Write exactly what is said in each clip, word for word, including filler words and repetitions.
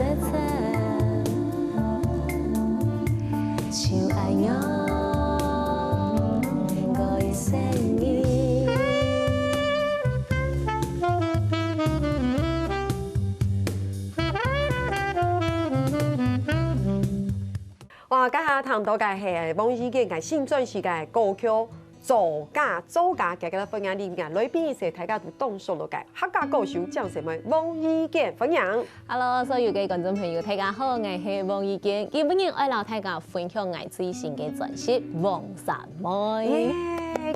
就恁樣，我一生你。哇，剛才聽到个係黃怡娟个新專輯个歌曲《做家》，做家，今日个分享裡面，來賓係大家都當熟絡个客家歌手靚妹黃怡娟，歡迎。 Hello，所有个觀眾朋友，大家好，𠊎係黃怡娟。今晡日愛摎大家分享𠊎最新个專輯《黃山妹》。耶，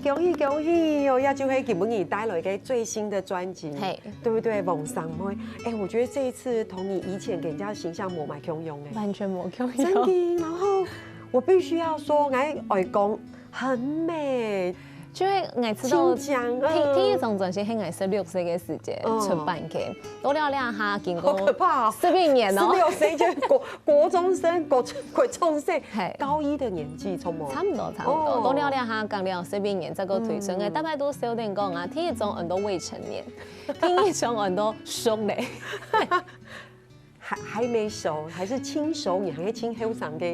恭喜恭喜哦！也就係今晡日帶來个最新的專輯，嘿。對不對？《黃山妹》。哎，我覺得這一次同你以前給人家的形象無麼共樣哎。完全無共樣。真的，然後我必須要說，𠊎愛講很美， 就係𠊎知道，清講，第，嗯。第一張專輯係𠊎十六歲个時節，嗯。出版个。到了這下，經過好可怕哦。十一年哦。十六歲就國，國中生，國，國中生，嘿。高一的年紀，差不多。差不多，差不多。哦。到了這下，隔了十一年，再過推出，嗯。𠊎大概都笑等講啊，第一張恁多未成年，第二張恁多熟咧。 還，還沒熟，還是輕熟女，還係輕後生个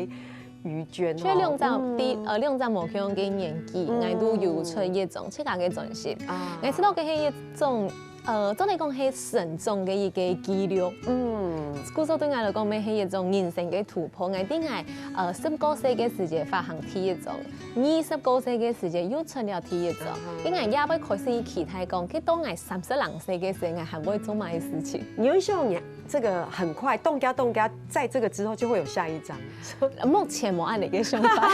怡娟哦。就兩隻，嗯。第，呃，兩隻無共樣个年紀，嗯。𠊎都有出一張自家个專輯。啊。𠊎知道這係一種，呃，做得講係成長个一個記錄。嗯。故所對𠊎來講，乜係一種人生个突破。𠊎知𠊎，呃，十九歲个時節發行第一張，二十九歲个時節又出了第一張。嗯哼。因為𠊎也會開始期待講，去到𠊎三十零歲个時節，𠊎還會做麼个事情。你有想你 這個很快，動家動家，在這個之後就會有下一張。目前無恁樣个想法。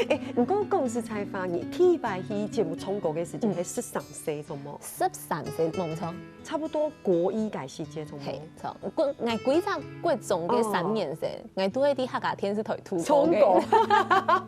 哎，毋過講實在話，你第一擺去節目唱歌个時間，嗯。係十三歲，著無？十三歲，無錯。差不多國一个時節，著無？嘿，著。國，𠊎歸隻國中个三年生，哦。𠊎都係在客家電視台唱歌个。唱歌。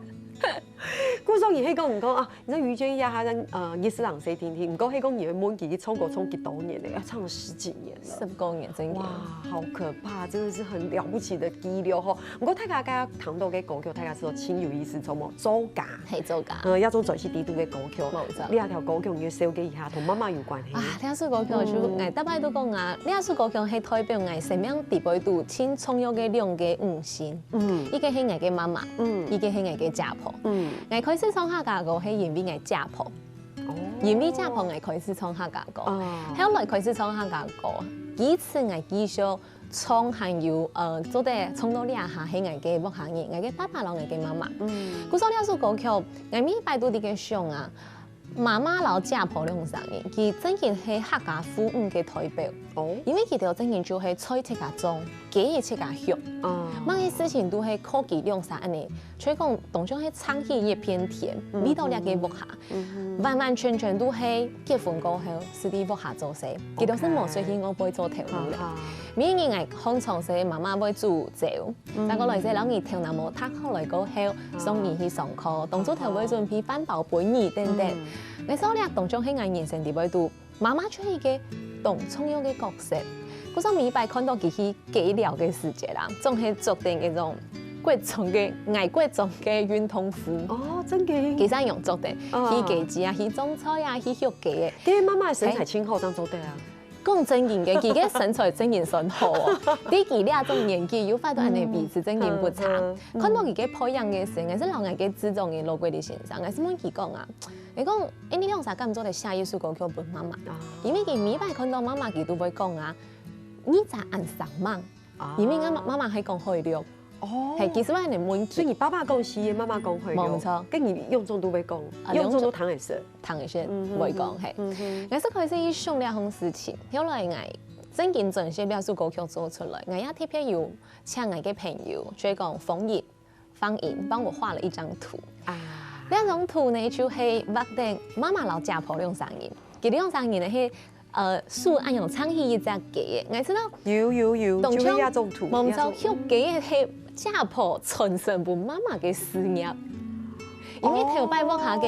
故所你係講，你講啊，你知道怡娟這下正，呃，二十零歲定定，毋過係講你會問佢，佢唱歌唱幾多年了，要唱了十幾年了。十九年，真的。哇，好可怕，真的是很了不起的記錄吼。毋過大家剛剛聽到个歌曲，大家知道真有意思，著無？做家。嘿，做家。呃，這張專輯裡肚个歌曲，無錯。這條歌曲你要紹介一下，同媽媽有關係。啊，這首歌曲就，嗯。𠊎逐擺都講啊，這首歌曲係代表𠊎生命裡背肚盡重要个兩個女性。 嗯。一個係𠊎个媽媽，嗯。一個係𠊎个姐婆。嗯。𠊎開始唱客家歌係因為𠊎姐婆。哦。因為姐婆𠊎開始唱客家歌。哦。後來開始唱客家歌，其次𠊎繼續唱還有，呃，做得唱到這下係𠊎个屋下人，𠊎个爸爸摎𠊎个媽媽。嗯。故所這首歌曲，𠊎每擺都在該想啊， 媽媽摎姐婆兩儕人，佢真經係客家婦女个代表。哦。因為佢兜真經就係在自家種，家个自家畜。哦。麼个事情都係靠佢兩儕恁樣，所以講當像係撐起一片天，嗯哼。為著這個屋下，嗯哼。完完全全都係結婚過後，係在屋下做事，佢兜係無出去外背做頭路了。哈哈。每日𠊎看常時媽媽會煮朝， 嗯。再過來就摎你頭那毛燙好來過後，送你去上課，當晝頭會準備飯包分你等等。嗯。𠊎想這當像係𠊎人生裡背肚，媽媽就係一個當重要个角色。故所每一擺看到佢去街尞个時節啦，總係著等該種國中个，𠊎國中个運動服。哦，真个。佢正樣著等，哦。去街市啊，去種菜啊，去畜雞个。該媽媽身材真好，嘿。正做得啊。 講真經个，佢个身材真經算好哦。在佢這種年紀，有法度恁樣維持，真經毋差。嗯，嗯，嗯。看到佢个背影个時，𠊎就摎𠊎个製作人羅桂麗先生，𠊎就問佢講啊，𠊎講，欸，你兩儕敢做得寫一首歌曲分媽媽？啊。因為佢每擺看到媽媽，佢都會講啊，你正恁生猛。啊。因為𠊎媽，媽媽係講海陸。哦。嘿，其實𠊎恁樣問佢。所以你爸爸講西語，媽媽講海陸。無錯。該你兩種都會講，啊，兩種。兩種都聽會識。 聽會識，嗯哼，會講，嘿。嗯哼。𠊎就開始去想這項事情，後來𠊎真經專輯這首歌曲做出來，𠊎也特別有請𠊎个朋友，就係講方怡、方怡幫我畫了一張圖。啊。這張圖呢，就係畫等媽媽摎姐婆兩儕人，佢兩儕人呢，係，呃，手恁樣撐起一隻雞仔。𠊎知道，有，有，有，當像，就係這種圖，無錯，這種，畜雞仔係姐婆傳承分媽媽个事業。因為頭擺屋下个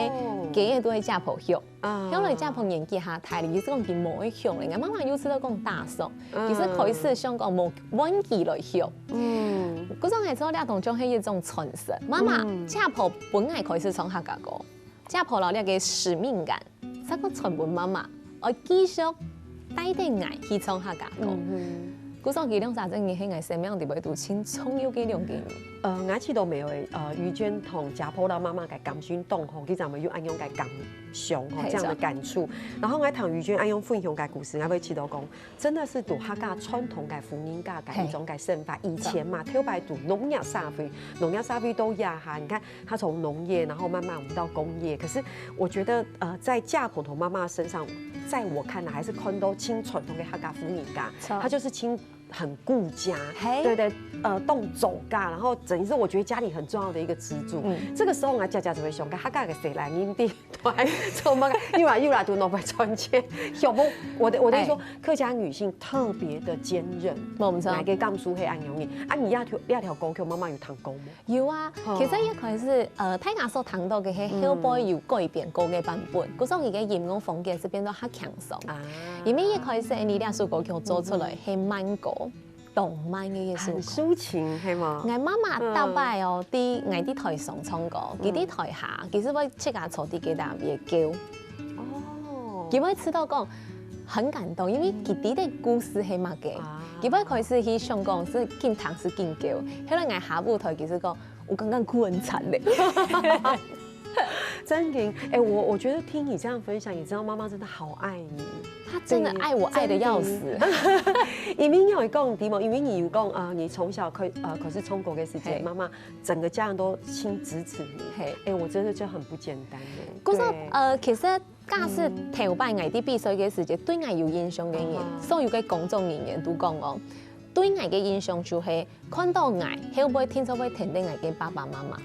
雞仔都係姐婆畜。 啊。後來姐婆年紀較大了，意思講佢無愛畜了，𠊎媽媽又試著講打爽，嗯。其實開始想講無換佢來畜。嗯。故所𠊎知這當像係一種傳承。媽媽，嗯。姐婆分𠊎開始唱客家歌，姐婆摎這個使命感，再過傳分媽媽，愛繼續帶等𠊎去唱客家歌。嗯哼。故所佢兩儕真个係𠊎生命裡背肚盡重要个兩個人。呃，𠊎知道沒有誒，呃，於娟同家婆摎媽媽个感情當好，佢怎麼有恁樣个感想吼，係這樣的感觸。然後𠊎聽於娟恁樣分享个故事，𠊎會知道講，真的是有客家傳統个婦人家个一種个生活。以前嘛，頭擺在農業社會，農業社會到這下，你看她從農業，然後慢慢我們到工業，可是我覺得，呃，在家婆同媽媽身上，在我看來還是看到盡傳統个客家婦人家，她就是盡 很顧家，嘿對對，呃，動走家，然後等於是我覺得家裡很重要的一個支柱。這個時候呢，家家就會想，看客家个細倈人在做麼个，又來又來都弄不賺錢，想不，我的我的意思說，客家女性特別的堅韌，無毋著哪个感受係恁樣呢？啊，你這條這條歌曲媽媽有聽過嗎？有啊，其實一開始，呃，大家所聽到个係後背有改編過个版本，故所佢个音樂風格係變到較輕鬆。啊，因為一開始，你這首歌曲做出來係慢歌，當慢个一首歌。很抒情，係嗎？𠊎媽媽逐擺哦，在𠊎在台上唱歌，佢在台下，其實會自家坐在該搭邊噭。哦，佢會知道講很感動，因為佢知个故事係麼个。佢會開始去想講係緊聽係緊噭，後來𠊎下舞台其實講，我剛剛哭很慘嘞。真的，哎，我我覺得聽你這樣分享，也知道媽媽真的好愛你。她真的愛我愛得要死。因為你有講對嗎？因為你有講啊，你從小可呃可是中國的時間，嘿媽媽整個家人都親支持你。嘿哎，我真的就很不簡單哎。故所對呃，其實假使頭擺𠊎在比賽个時節，對𠊎有印象个人，嗯所有个工作人員都講哦，對𠊎个印象就係看到𠊎，後背定著會跈等𠊎个爸爸媽媽。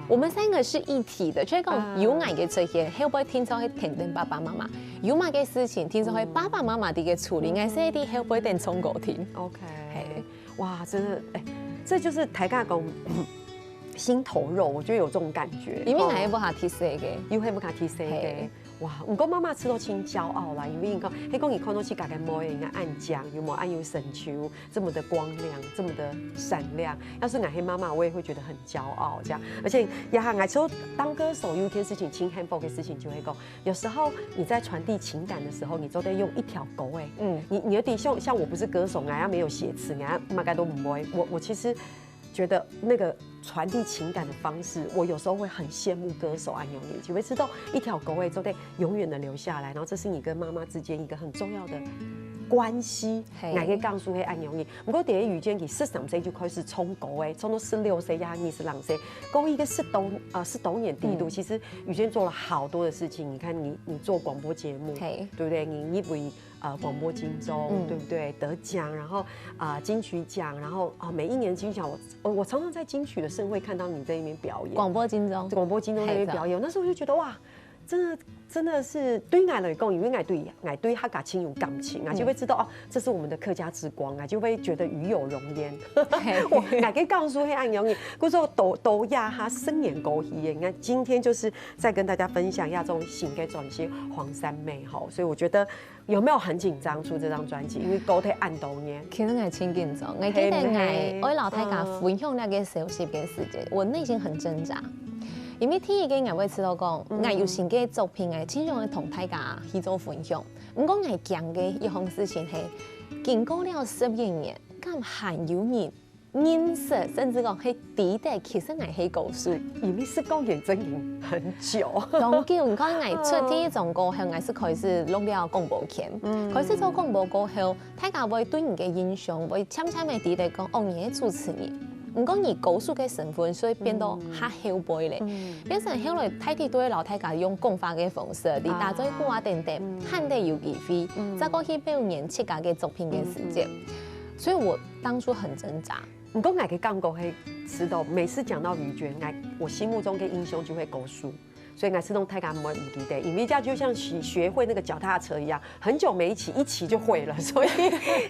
我們三個是一體的，就係講有𠊎个出現，後背定著會跈等爸爸媽媽。有麼个事情，定著會爸爸媽媽在該處理，𠊎係在後背等唱歌聽。 OK，嘿哇，真的，哎，這就是大家講心頭肉，我覺得有這種感覺。因為哦𠊎係屋下第四个，又係屋下第四个嘿。哇，毋過媽媽知道盡驕傲啦，因為你看，迄講你看到自家个妹，人家恁靚，有無恁有成就，這麼的光亮，這麼的閃亮。要是𠊎係媽媽，我也會覺得很驕傲這樣。而且呀，𠊎說當歌手有一件事情，盡幸福的事情就係講，有時候你在傳遞情感的時候，你都得用一條歌哎，嗯，你你有點像像我不是歌手，𠊎也沒有寫詞，𠊎也麼个都毋會。我我其實覺得那個傳遞情感的方式，我有時候會很羨慕歌手恁樣，你就會知道一條歌哎，做得永遠的留下來，然後這是你跟媽媽之間一個很重要的關係。嘿𠊎个講述係恁樣，毋過第一遇見佢十三歲就開始唱歌哎，唱到十六歲呀，二十零歲，過一個十多啊十多年底度，嗯其實遇見做了好多的事情。你看你你做廣播節目，嘿對不對？你入圍呃廣播金鐘，嗯對不對？得獎，然後啊、呃金曲獎，然後啊、每一年金曲獎，我我我常常在金曲的盛會看到你在那邊表演，廣播金鐘，廣播金鐘那邊表演，那時候我就覺得哇，真的真的是對𠊎來講，因為𠊎對𠊎對客家盡有感情啊，就會知道哦，這是我們的客家之光啊，就會覺得與有榮焉。我𠊎个講述係恁樣，故所到到這下十年過去，你看今天就是在跟大家分享這種新的專輯《黃山妹》吼，所以我覺得有沒有很緊張出這張專輯？因為過忒恁多年。其實𠊎盡緊張，𠊎記得係毋係𠊎愛摎大家分享這個消息个時節，我內心很掙扎。因為第一個𠊎會知道講，𠊎有新个作品，𠊎盡想愛同大家去做分享。毋過𠊎驚个一項事情係，經過了十一年，敢還有人認識，甚至講係知得其實𠊎係歌手。因為十多年真的很久。當久，你看𠊎出第一張歌後，𠊎係開始錄了廣播圈。開始做廣播過後，大家會對你个印象會漸漸个知得講，哦，你係主持人。毋過你歌手个身份，所以變到較後輩咧。變成後來大體都會摎大家用講話个方式，你打嘴鼓啊等等，罕得有機會，再過去表演自家个作品个時節。所以我當初很掙扎。毋過𠊎个感覺係，知道每次講到於娟，𠊎我心目中个印象就係歌手。所以𠊎始終大家毋會毋記得，因為這樣就像學學會那個腳踏車一樣，很久沒騎，一騎就會了，所以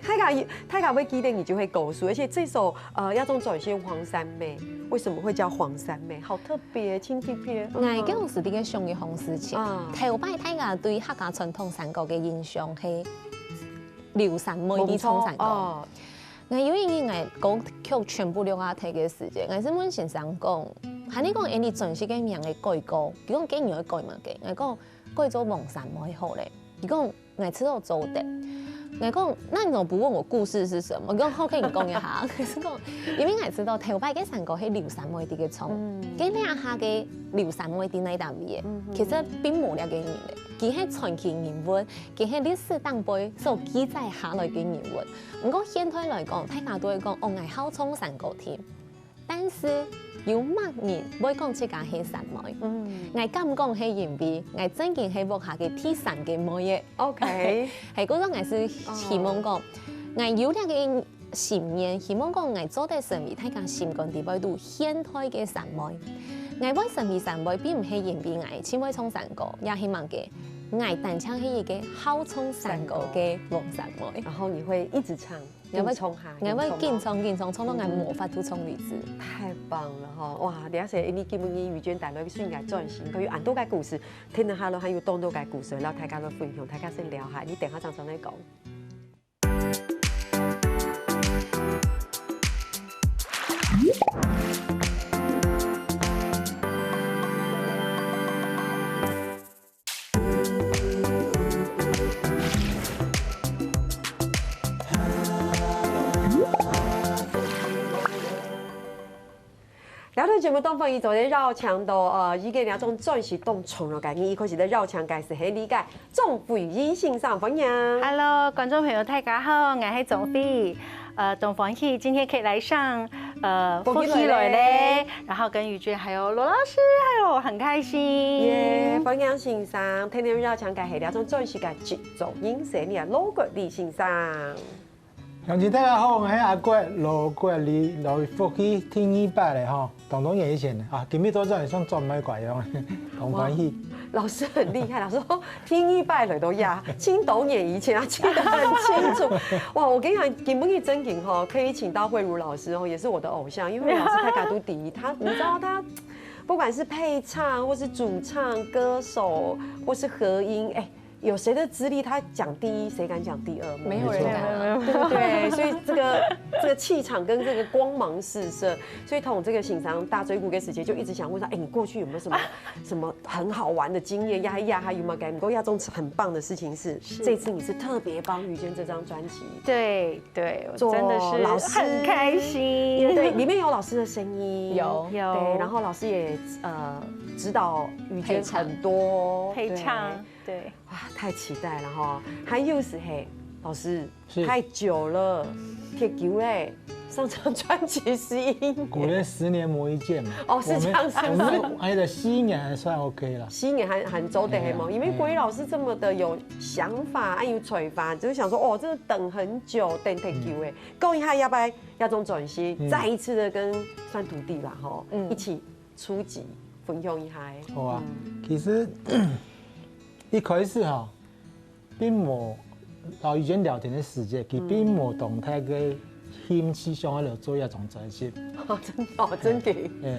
大家大家會記得你就係歌手。而且這首呃這張專輯《黃山妹》，為什麼會叫黃山妹？好特別，盡特別。嗯𠊎當時在該想一項事情，啊頭擺大家對客家傳統山歌个印象係劉三妹在唱山歌。哦，𠊎有一日𠊎歌曲全部錄下忒个時節，𠊎就問先生講，喊你講，欸，你專輯个名會改過，佢講該你愛改麼个？𠊎講改做黃山妹好咧。佢講𠊎知道做得。，𠊎講，那你怎麼不問我故事是什麼？你講好，跟你講一下。佢講，因為𠊎知道頭擺个山歌係劉三妹在該唱，該這下个劉三妹在哪單位个？其實並無這个人咧，佢係傳奇人物，佢係歷史頂背所記載下來个人物。毋過現代來講，大家都會講，哦，𠊎好唱山歌聽。 但是有麼人會講自家係山妹？𠊎敢講係因為𠊎正經係屋下个第三个妹仔。OK，係，故所𠊎係希望講，𠊎有這个心願，希望講𠊎做得成為大家心肝底背肚現代个山妹。𠊎會成為山妹，並毋係因為𠊎盡會唱山歌，也係麼个，𠊎單淨係一个好唱山歌个黃山妹。然後你會一直唱。 𠊎會，緊唱下，𠊎會緊唱緊唱，唱到𠊎無法度唱為止。太棒了哈！哇，了解，你今晡日玉娟帶來个新个專輯，可以恁多个故事，聽了下來還有當多个故事，然後大家都分享，大家先聊下，你等下上上來講。這段節目當中，佢做得邀請到，呃，一个這種專輯當重要个人，一開始个邀請个係這个鍾慧儀先生，歡迎。Hello，觀眾朋友，大家好，𠊎係鍾慧儀。呃，當歡喜今天可以來上，呃，福氣來了，福氣來了。然後跟玉娟還有羅老師，還有很開心。耶，歡迎先生，聽聽邀請个係這種專輯个製作人，係你啊，羅國立先生。 鄉親大家好，𠊎係阿國，羅國立，來福氣第二擺了吼，當多年以前啊，今日到這裡像轉賣拐樣，當歡喜。哇，老師很厲害，老師說第二擺來到呀，千多年以前啊，記得很清楚。哇，我跟你講，今晡日正經吼，可以請到慧如老師哦，也是我的偶像，因為慧如老師太卡都第一，他，你知道他，不管是配唱，或是主唱、歌手，或是和音，哎， 有誰的資歷，他講第一，誰敢講第二？沒有人敢啊。對不對？所以這個，這個氣場跟這個光芒四射，所以同這個欣賞大追古的時間，就一直想問說，哎，你過去有沒有什麼，什麼很好玩的經驗？呀呀，還有沒有給？不過亞中很棒的事情是，是。這次你是特別幫玉娟這張專輯，對，對，我做真的是老師。很開心。對，裡面有老師的聲音，有。有。對，然後老師也，呃，指導玉娟很多，配唱。配唱，對。 哇，太期待了哈！還有係，老師，是。太久了，忒久了，上張專輯是因為，古人十年磨一劍嘛。哦，是這樣，是不是？我們，我們，哎，四年還算OK了。四年還，還做得係嘛，哎呀，因為國立老師這麼的有想法，哎，有才華，就是想說，哦，真的等很久，等忒久了。嗯。講一下要不要這張專輯，嗯。再一次的跟算徒弟啦，吼，嗯。一起出擊，分享一下。好啊，嗯。其實 一開始吼，並無，摎玉娟聊天个時節，佢並無當大个興趣想愛來做這張專輯。哦，真的哦，真的。哎，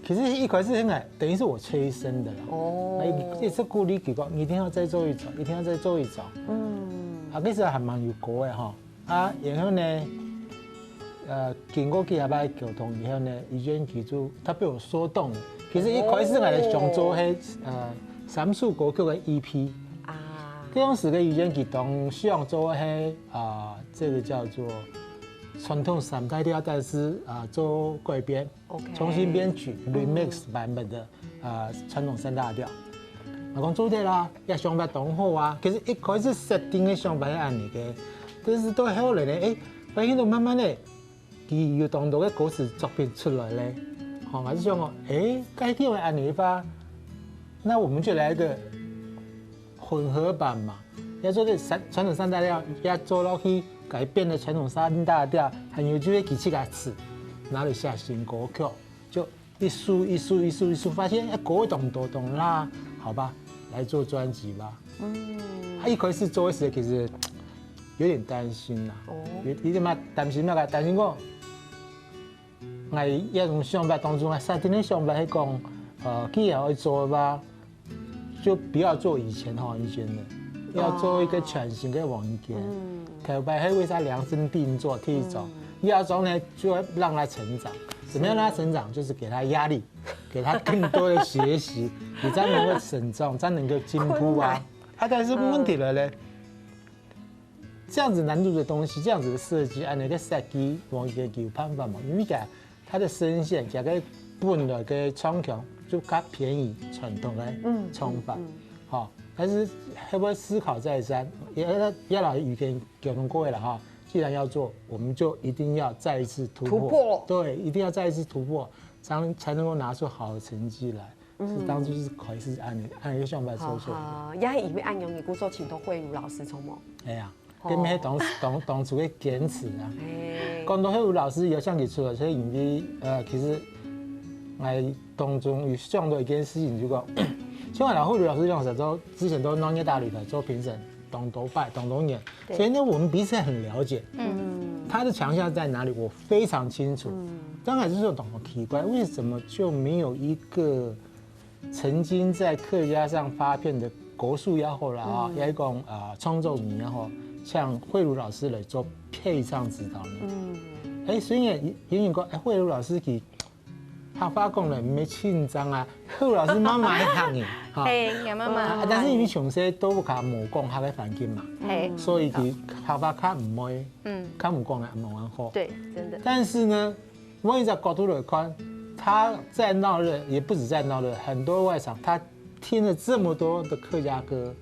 其實一開始應該等於是我催生的啦。哦。那一直鼓勵佢講，你一定要再做一張，一定要再做一張。嗯。啊，其實還蠻有歌个吼。 啊，然後呢，呃，經過幾下擺溝通以後呢，玉娟其實她被我說動了。其實一開始𠊎想做係，呃，三首歌曲个EP。啊。該當時个玉娟其實當想做係，啊，這個叫做傳統三大調，但是，啊，做改編。 OK。重新編曲，remix版本的，呃，傳統三大調。𠊎講做得啦，這想法當好啊。其實一開始設定个想法係恁樣个，但是到後來呢，哎，發現到慢慢的，佢有當多个歌詞作品出來咧。吼，𠊎就想講，哎，該既然恁樣个話，那我們就來一個混合版嘛。 也做得三，傳統三大調，也做落去改編个傳統三大調，還有就係佢自家詞，拿來寫新歌曲，就一首一首一首一首，發現，哎，歌當多當啦，好吧，來做專輯吧。嗯。啊，一開始做个時，其實有點擔心啦。哦。有，有點嘛擔心，那個擔心講， 𠊎這種想法當中，𠊎設定个想法係講，呃，既然愛做个話，就不要做以前吼，以前的，要做一個全新的黃玉娟。哦。嗯。頭擺係為佢量身定做，第一張。嗯。第二張呢，就要讓他成長。怎麼樣讓他成長？就是給他壓力，給他更多的學習，你才能夠成長，才能夠進步啊。困難。啊，但是問題來了，嗯。這樣子難度的東西，這樣子的設計，恁樣个設計，往前有辦法嘛？因為佢个聲線，佢个本來个唱腔就較偏於傳統个唱法，好，但是會不會思考再三？也也老師以前溝通過了哈，既然要做，我們就一定要再一次突破，突破，對，一定要再一次突破，才能才能夠拿出好的成績來。是當初是可以是按按一個想法做出來的。好，也係因為恁樣，你故所請到慧如老師，著無？哎呀，跟咩當當當初个堅持啊。講到慧如老師有想起出來，所以因為呃，其實來當中有想到一件事情，就講，像我同慧如老師兩儕都之前都農業大旅的做評審，當多擺，當多年，所以呢，我們彼此很了解。嗯，他的強項在哪裡，我非常清楚。剛開始就感覺奇怪，為什麼就沒有一個曾經在客家上發片的歌手也好啦，也講啊創作人也好，像慧如老師來做配唱指導呢？嗯，哎，雖然有人講，哎，慧如老師佢客話講了毋係盡正啊，慧如老師慢慢學呢，哈。嘿，也慢慢。啊，但是因為從細都較無講客个環境嘛，嘿，所以佢客話較毋會，嗯，較無講了，無恁好。對，真的。但是呢，換一個角度來看，他在鬧熱，也不止在鬧熱，很多外場他聽了這麼多的客家歌，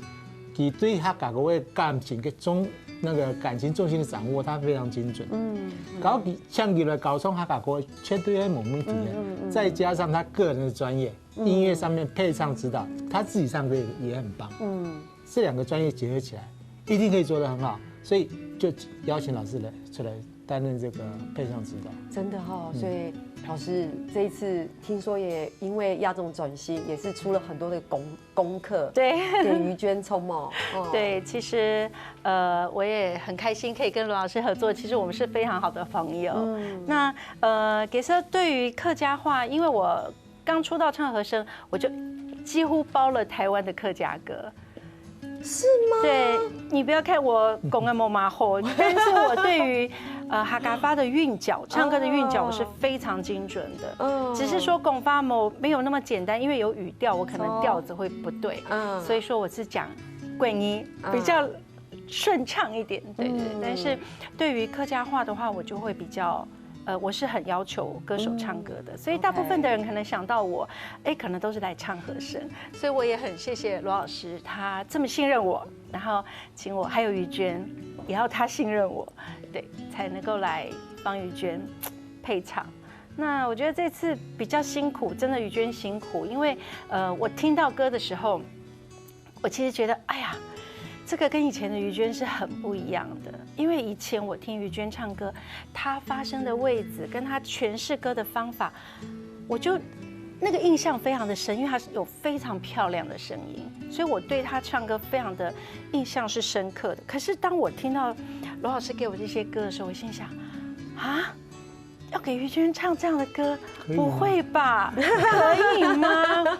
佢對客家歌个感情跟重那個感情重心的掌握，他非常精準。嗯，然後佢像佢來教唱客家歌，絕對係無問題的。再加上他個人的專業，音樂上面配唱指導，他自己唱歌也也很棒。嗯，這兩個專業結合起來，一定可以做得很好。所以就邀請老師來出來擔任這個配唱指導。真的哈，所以老師這一次聽說也因為亞中轉型，也是出了很多的功功課，對，給於娟唱哦。哦，对，其实呃，我也很开心可以跟罗老师合作。其实我们是非常好的朋友。那呃，其实对于客家话，因为我刚出道唱和声，我就几乎包了台湾的客家歌。是嗎？对，你不要看我讲个無嘛好，但是我对于呃客家话的韻脚，唱歌的韻脚，我是非常精准的。嗯只是说讲法没没有那么简单，因为有语调，我可能调子会不对，嗯所以说我是讲国语比较顺畅一点，对对对。但是对于客家话的话，我就会比较。呃，我是很要求歌手唱歌的，所以大部分的人可能想到我，哎，可能都是来唱和声，所以我也很谢谢罗老师，他这么信任我，然后请我，还有于娟，也要他信任我，对，才能够来帮于娟配唱。那我觉得这次比较辛苦，真的于娟辛苦，因为呃，我听到歌的时候，我其实觉得，哎呀，这个跟以前的于娟是很不一样的。因为以前我听于娟唱歌，她发声的位置跟她诠释歌的方法，我就那个印象非常的深，因为她是有非常漂亮的声音，所以我对她唱歌非常的印象是深刻的。可是当我听到罗老师给我这些歌的时候，我心想，啊，要给于娟唱这样的歌，不会吧？可以吗？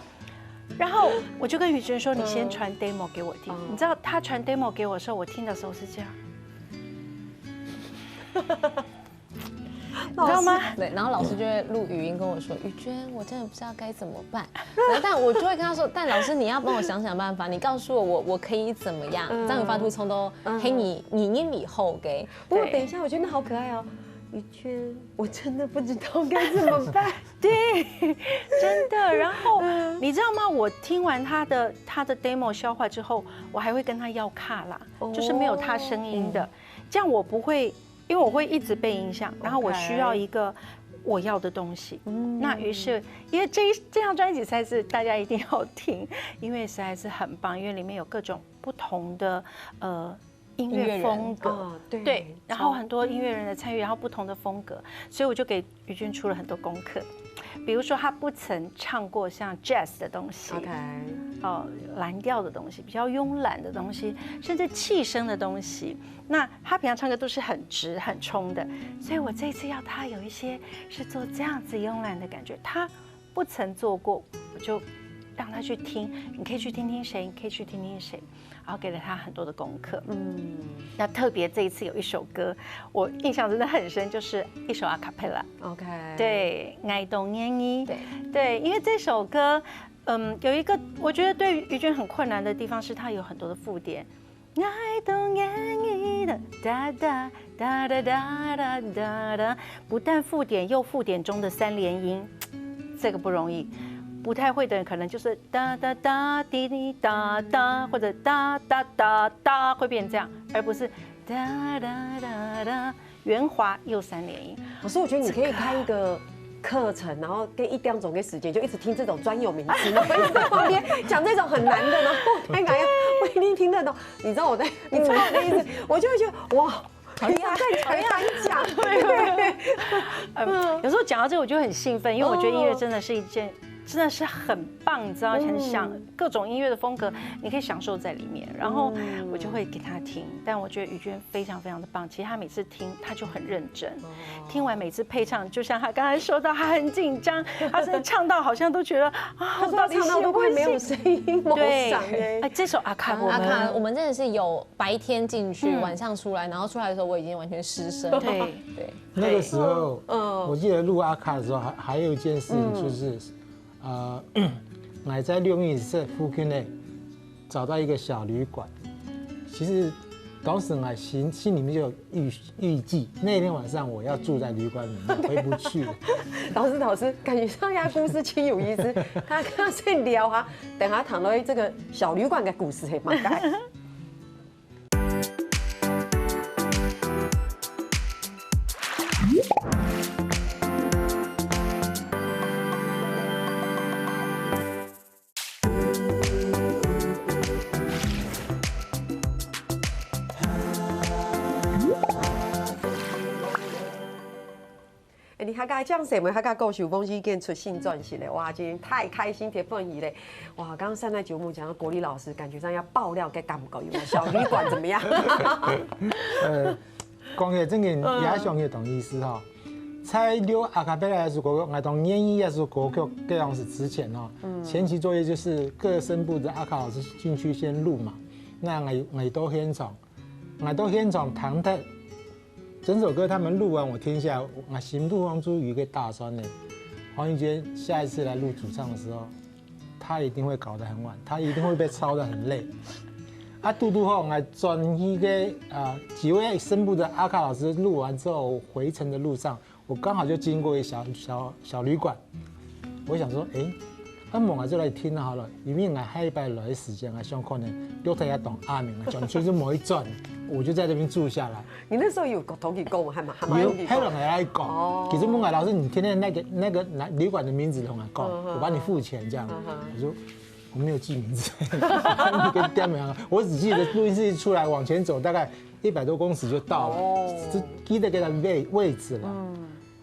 然后我就跟于娟说：“你先传 demo 给我听。”你知道他传 demo 给我的时候，我听的时候是这样。你知道吗？对，然后老师就会录语音跟我说：“于娟，我真的不知道该怎么办。”然后但我就会跟他说：“但老师，你要帮我想想办法，你告诉我，我我可以怎么样？”张宇发出冲动，嘿，你你你以后给。不过等一下，我觉得好可爱哦，于娟，我真的不知道该怎么办。对，真的。然后你知道吗？我听完他的他的 demo 消化之后，我还会跟他要卡啦，就是没有他声音的，这样我不会，因为我会一直被影响，然后我需要一个我要的东西。那于是，因为这一这张专辑才是大家一定要听，因为实在是很棒，因为里面有各种不同的呃音乐风格，哦，对，对，然后很多音乐人的参与，然后不同的风格，所以我就给于娟出了很多功课。比如说，她不曾唱过像 jazz 的东西， OK，哦，蓝调的东西，比较慵懒的东西，甚至气声的东西。那她平常唱歌都是很直很冲的，所以我这一次要她有一些是做这样子慵懒的感觉，她不曾做过，我就让她去听，你可以去听听谁，你可以去听听谁，然后给了她很多的功课。嗯，那特别这一次有一首歌，我印象真的很深，就是一首 a cappella。 OK，对，爱到愿意。对对，因为这首歌，嗯，有一个我觉得对于娟很困难的地方是，它有很多的附点，爱都愿意的，哒哒哒哒哒哒哒哒，不但附点又附点中的三连音，这个不容易。不太会的人可能就是哒哒哒滴滴哒哒，或者哒哒哒哒会变这样，而不是哒哒哒哒圆滑又三连音。老师，我觉得你可以开一个课程，然后给一两种的时间，就一直听这种专有名词，然后一直在旁边讲这种很难的，然后我才敢要不一定听得懂。你知道我在，你知道我的意思，我就会觉得哇，好厉害，太敢讲，对。嗯，有时候讲到这个，我就很兴奋，因为我觉得音乐真的是一件，真的是很棒，你知道，很享各种音乐的风格，你可以享受在里面。然后我就会给他听，但我觉得于娟非常非常的棒，其实他每次听他就很认真，听完每次配唱，就像他刚才说到，他很紧张，他是唱到好像都觉得啊，我到底行不行？唱到都快没有声音，没有对嗓哎，。哎，这首阿卡我们阿卡，我们真的是有白天进去，嗯晚上出来，然后出来的时候我已经完全失声。对对，那个时候，嗯我记得录阿卡的时候还，还有一件事情就是，呃，我在录音室附近呢找到一个小旅馆。其实当时我心心里面就有预预计，那天晚上我要住在旅馆里面，回不去了。老师，老师，感觉上一下故事真有意思。他刚刚在聊哈，等下谈到这个小旅馆的故事，嘿，蛮该。哎，你客家掌聲，客家歌手翁于娟出新专辑了，哇，今天太开心，太歡喜了。哇，剛剛上段節目講到國立老師，感覺上要爆料个感覺，有沒有？小旅館怎麼樣？呃，講起來，真个也想也懂意思哈。在錄阿卡贝拉這首歌曲，我當願意這首歌曲這樣子之前哦，前期作業就是各聲部的阿卡老師進去先錄嘛，那我我到現場，我到現場聽的，整首歌他們錄完我聽下來，我心肚當中有一個打算呢，黃於娟下一次來錄主唱的時候，他一定會搞得很晚，他一定會被操得很累。啊，嘟嘟吼，我轉去个啊幾位聲部的阿卡老師錄完之後，回程的路上，我剛好就經過一小小小旅館，我想說，哎，那麼我就來聽好了，因為我下禮拜來的時間啊，想可能六天要懂阿明啊，講就是某一轉，我就在這邊住下來。你那時候有同佢講，還蠻還蠻有，有還有人來講，哦其實問我老師，你天天那個那個哪旅館的名字同我講，嗯哼我幫你付錢這樣。嗯哼我說我沒有記名字，你跟店員講，我只記得錄音室一出來往前走大概一百多公尺就到了，哦只記得該個位位置了。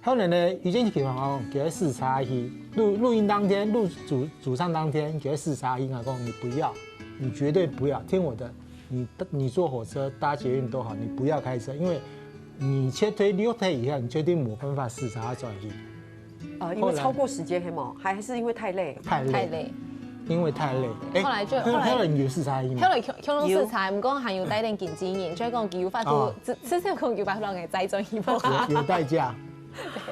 後來呢，於娟就同我講，叫佢駛車去錄錄音當天，錄主主唱當天，叫佢駛車去。我講你不要，你絕對不要，聽我的，你你坐火車搭捷運都好，你不要開車，因為你絕對六天以後，你絕對沒辦法駛車轉去，呃，因為超過時間，嘿嗎？還是因為太累？太累，太累。因為太累。哎，後來就後來後來你有駛車去嗎？後來共共同試車，毋過還有帶點經紀人，所以講佢有法度哦，至至少講有法度讓你載轉去無？有有代駕。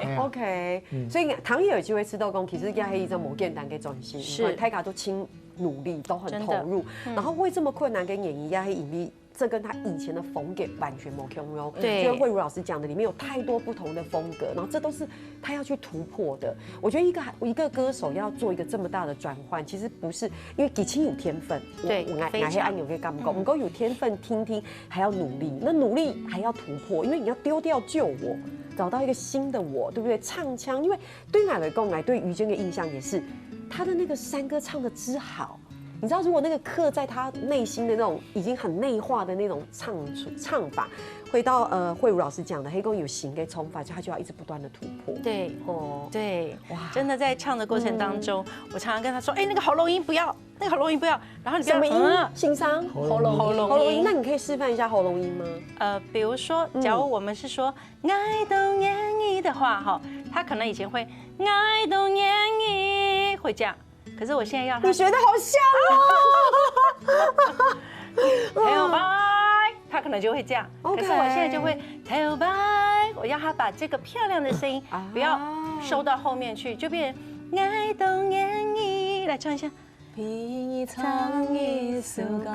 哎呀 OK，、所以唐也有機會試到講，其實也係一種無簡單的轉型，是因為大家都盡努力，都很真的投入，然後會這麼困難的原因，也係因為這跟他以前的風格完全無共樣。對就像慧茹老師講的，裡面有太多不同的風格，然後這都是他要去突破的。我覺得一個一個歌手要做一個這麼大的轉換，其實不是因為佢已經有天分，我對我愛非常愛係恁樣个感覺，不過有天分，聽聽還要努力，那努力還要突破，因為你要丟掉舊我，找到一個新的我，對不對？唱腔，因為對於我來講，我對於娟的印象也是，他的那個山歌唱得之好。你知道，如果那個刻在他內心的那種已經很內化的那種唱出唱法，回到呃慧茹老師講的，黑公有新的唱法，就他就要一直不斷的突破。对哦，对，真的在唱的过程当中，我常常跟他说：“哎，那个喉咙音不要，那个喉咙音不要。”然后你不要什麼音？嗯心傷？喉咙音喉咙音？那你可以示範一下喉咙音嗎？呃，比如说，假如我们是说“爱都愿意”的话，哈，他可能以前会“爱都愿意”会这样，可是我现在要他你学的好像哦。“头擺”，他可能就会这样。 OK 可是我现在就会“头擺”，我要他把这个漂亮的声音啊不要收到后面去，就变成“爱都愿意”。来唱一下。比你唱一首歌。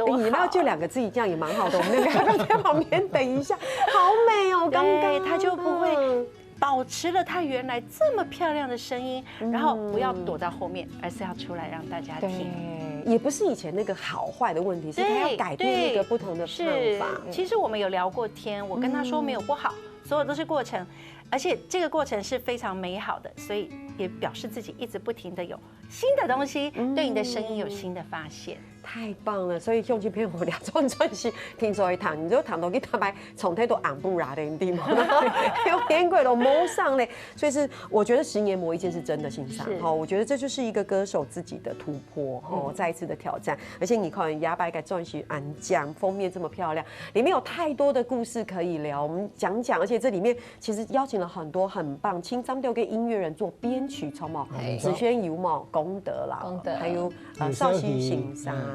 你那就两个自己这样也蛮好的，我们两个在旁边等一下，好美哦，刚刚对，它就不会嗯保持了它原来这么漂亮的声音，然后不要躲到后面，而是要出来让大家听。对，也不是以前那个好坏的问题，是他要改变一个不同的唱法。其实我们有聊过天，我跟他说没有不好，所有都是过程，而且这个过程是非常美好的，所以也表示自己一直不停的有新的东西，对你的声音有新的发现。太棒了！所以兄弟朋友，两种专辑听说一谈，你就谈到给他们从头都俺不拉的地方，有点鬼都摸上嘞。所以是我觉得十年磨一剑是真的欣赏哈，我觉得这就是一个歌手自己的突破哈，再一次的挑战。而且你看，牙白改专辑安讲封面这么漂亮，里面有太多的故事可以聊，我们讲讲，而且这里面其实邀请了很多很棒，青藏调跟音乐人做编曲，从嘛，子轩有嘛，功德啦，功德，还有呃少熙先生。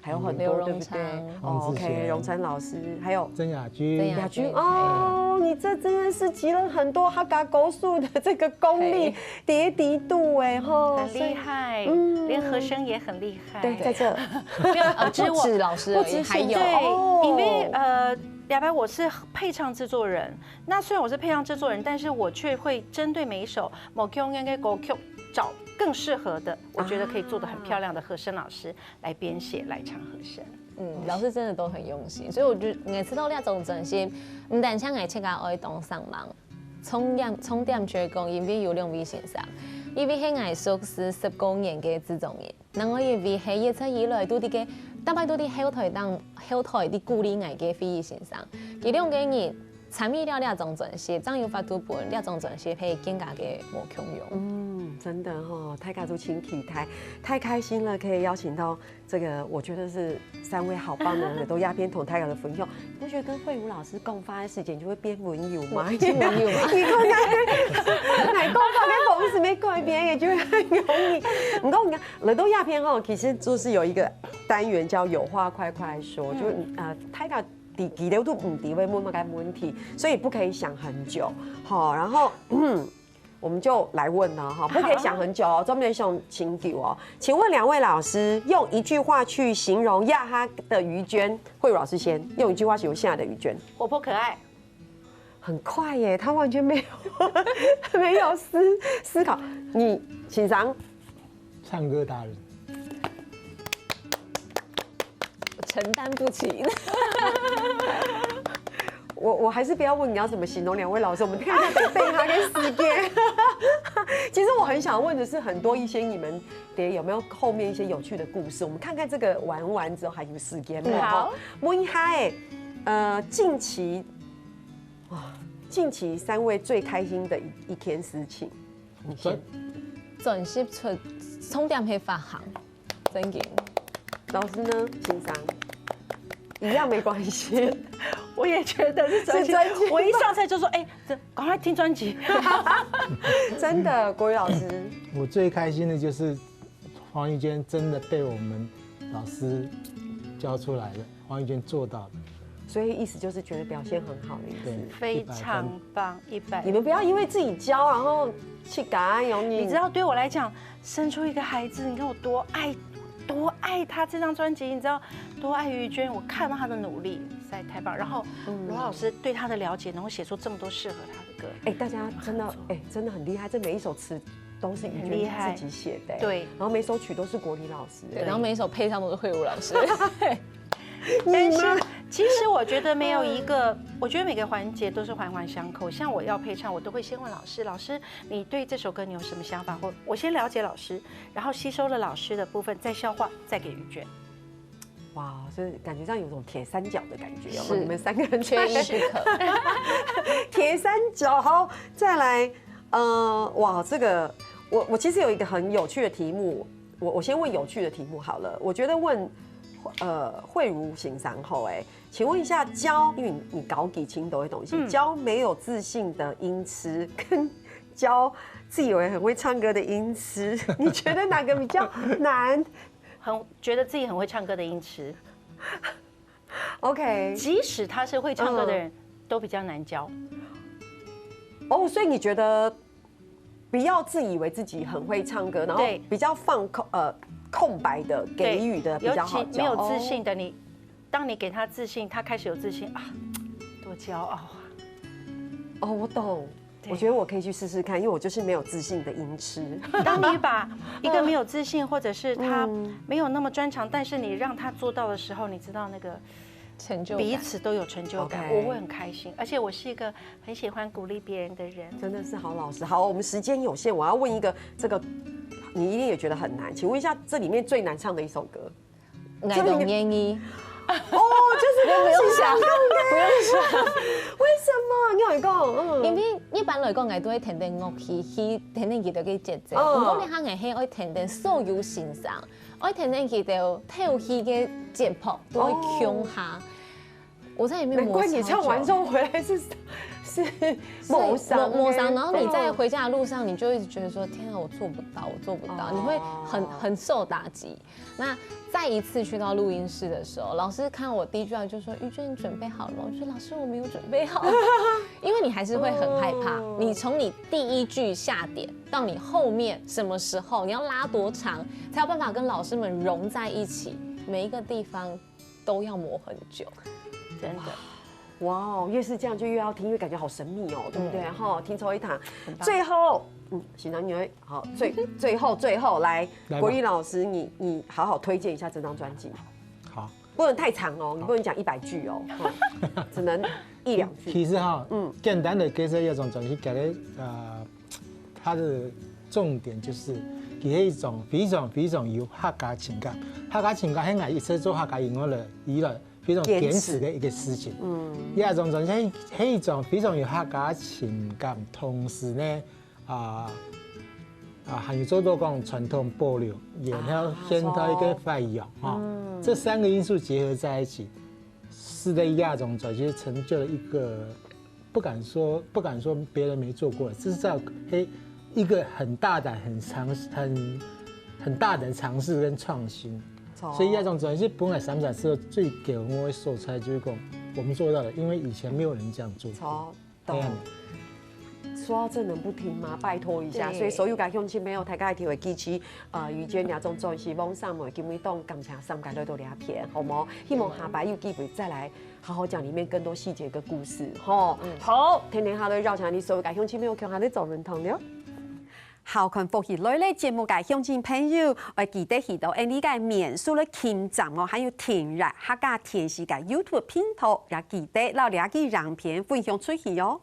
还有很多，对不对？哦，OK，荣昌老师，还有曾雅君，雅君哦，你这真的是集了很多哈嘎高速的这个功力，叠叠度哎哈，很厉害，嗯，连和声也很厉害。对，在这，不止老师而已，还有，因为呃，牙白我是配唱制作人，那虽然我是配唱制作人，但是我却会针对每一首某个音乐歌曲找更适合的，我觉得可以做的很漂亮的和声老师。来编写，来唱和声。嗯，老师真的都很用心，所以我就每次到那种整些，唔单像我自家愛当上忙，重点重点就係講，因為有兩位先生，一位係藝術是十多年个製作人，另外一位係一直以來都在个，大概都在後台當後台在鼓勵𠊎个會議先生，佢兩個人參與了這種整些，正有法度分這種整些係更加个無共樣。嗯，真的哈，大家都盡期待，太開心了，可以邀請到。这个我觉得是三位好棒的人都压片同大家的分享，你不觉得跟慧茹老师共发的时间就会变文友吗？文友吗？你看看，哪共发跟同事没改变，也就会很容易。你看，你看，来到压片吼，其实就是有一个单元叫有话快快说，就呃，大家底底流都唔知会问么个问题，所以不可以想很久，好，然后。我们就来问了哈，不可以想很久哦，专门想请教哦。请问两位老师，用一句话去形容亚哈的于娟，慧茹老师先用一句话形容现在的于娟，活泼可爱，很快耶，她完全没有没有思思考。你请讲，唱歌达人。承担不起。我我还是不要问你要怎么形容两位老师，我们看一下等等他跟时间。其实我很想问的是，很多一些你们得有没有后面一些有趣的故事？我们看看这个玩完之后还有时间吗？好，问一下哎，呃，近期哇，近期三位最开心的一一件事情，你先。专辑出重点係发行。 正经。老师呢？情商一样没关系。我也觉得是专辑。我一上车就说，哎，这赶快听专辑。真的，国语老师，我最开心的就是黄玉娟真的被我们老师教出来了，黄玉娟做到了。所以意思就是觉得表现很好的意思。非常棒，一百。你们不要因为自己教，然后去改容易。你知道，对我来讲，生出一个孩子，你看我多爱，多爱他这张专辑，你知道，多爱于娟，我看到他的努力实在太棒。然后罗老师对他的了解，能够写出这么多适合他的歌，哎，大家真的，哎，真的很厉害，这每一首词都是于娟自己写的，对，然后每首曲都是国礼老师，然后每一首配唱都是慧茹老师。但是其实我觉得没有一个，我觉得每个环节都是环环相扣。像我要配唱，我都会先问老师，老师，你对这首歌你有什么想法？或我先了解老师，然后吸收了老师的部分，再消化，再给于娟。哇，所以感觉上有种铁三角的感觉，有没有？你们三个人缺一不可。铁三角，好，再来，呃，哇，这个我我其实有一个很有趣的题目，我我先问有趣的题目好了。我觉得问呃慧茹先生吼，哎，请问一下教，因为你你搞几千多的东西，教没有自信的音痴跟教自以为很会唱歌的音痴，你觉得哪个比较难？很觉得自己很会唱歌的音痴。 OK，即使他是会唱歌的人，都比较难教。哦，所以你觉得不要自以为自己很会唱歌，然后比较放空呃空白的给予的比较好教。没有自信的你，当你给他自信，他开始有自信啊，多骄傲啊！哦，我懂。我觉得我可以去试试看，因为我就是没有自信的音痴。当你把一个没有自信，或者是他没有那么专长，但是你让他做到的时候，你知道那个成就彼此都有成就感，我会很开心。而且我是一个很喜欢鼓励别人的人。真的是好老师。好，我们时间有限，我要问一个这个，你一定也觉得很难。请问一下，这里面最难唱的一首歌？我都愿意。哦，就是不用想，不用想。为什么？你有讲，嗯，因为一般来讲，我都会听听乐器，去听听佢个节奏。哦不过你看，我係会听听所有先生，我会听听佢个透气个节拍，都会共下。我在里面难怪你唱完之后回来是是磨伤，磨伤，然后你在回家的路上，你就一直觉得说：“天啊，我做不到，我做不到。”你会很很受打击。那再一次去到录音室的时候，老师看我第一句话就说：“玉娟，你准备好了吗？”我说：“老师，我没有准备好。”因为你还是会很害怕。你从你第一句下点到你后面什么时候，你要拉多长，才有办法跟老师们融在一起，每一个地方都要磨很久。真的。哇哦，越是这样就越要听，因为感觉好神秘哦，对不对？哈，听错一堂。最后，嗯，行长，你会好最最后最后来，来吧国立老师，你你好好推荐一下这张专辑，好，不能太长哦，你不能讲一百句哦，哈只能一两句。其实哈，嗯嗯，简单的介绍一种专辑，其实呃，它的重点就是，佢係一种非常非常有客家情感，客家情感係𠊎一直做客家音乐个以來非常坚持的一个事情。嗯，這種專輯係係一種非常有客家情感，同時呢，啊啊，還有做到講傳統保留，然後現代个發揚哈，這三个因素結合在一起，使得這種專輯成就了一个不敢说不敢说别人没做过，这是在嘿一个很大胆、很尝很很大胆尝试跟创新。哦所以这种专辑本来想想是最给我的素材，就是讲我们做到了，因为以前没有人这样做过。好，对啊懂。说到这能不听吗？拜托一下，对所以所有个乡亲朋友，大家一定会支持，呃，于娟这种专辑，望三妹今日当感谢三个来到这片，好无？希望下擺有机会再来好好讲里面更多细节跟故事，吼。好，天天下都邀请你所有个乡亲朋友，共下来做认同了。好看福气来了节目个乡亲朋友，要记得去到Andy个面书来点赞哦，还有订阅客家电视个YouTube频道，也记得摎这个影片分享出去哦。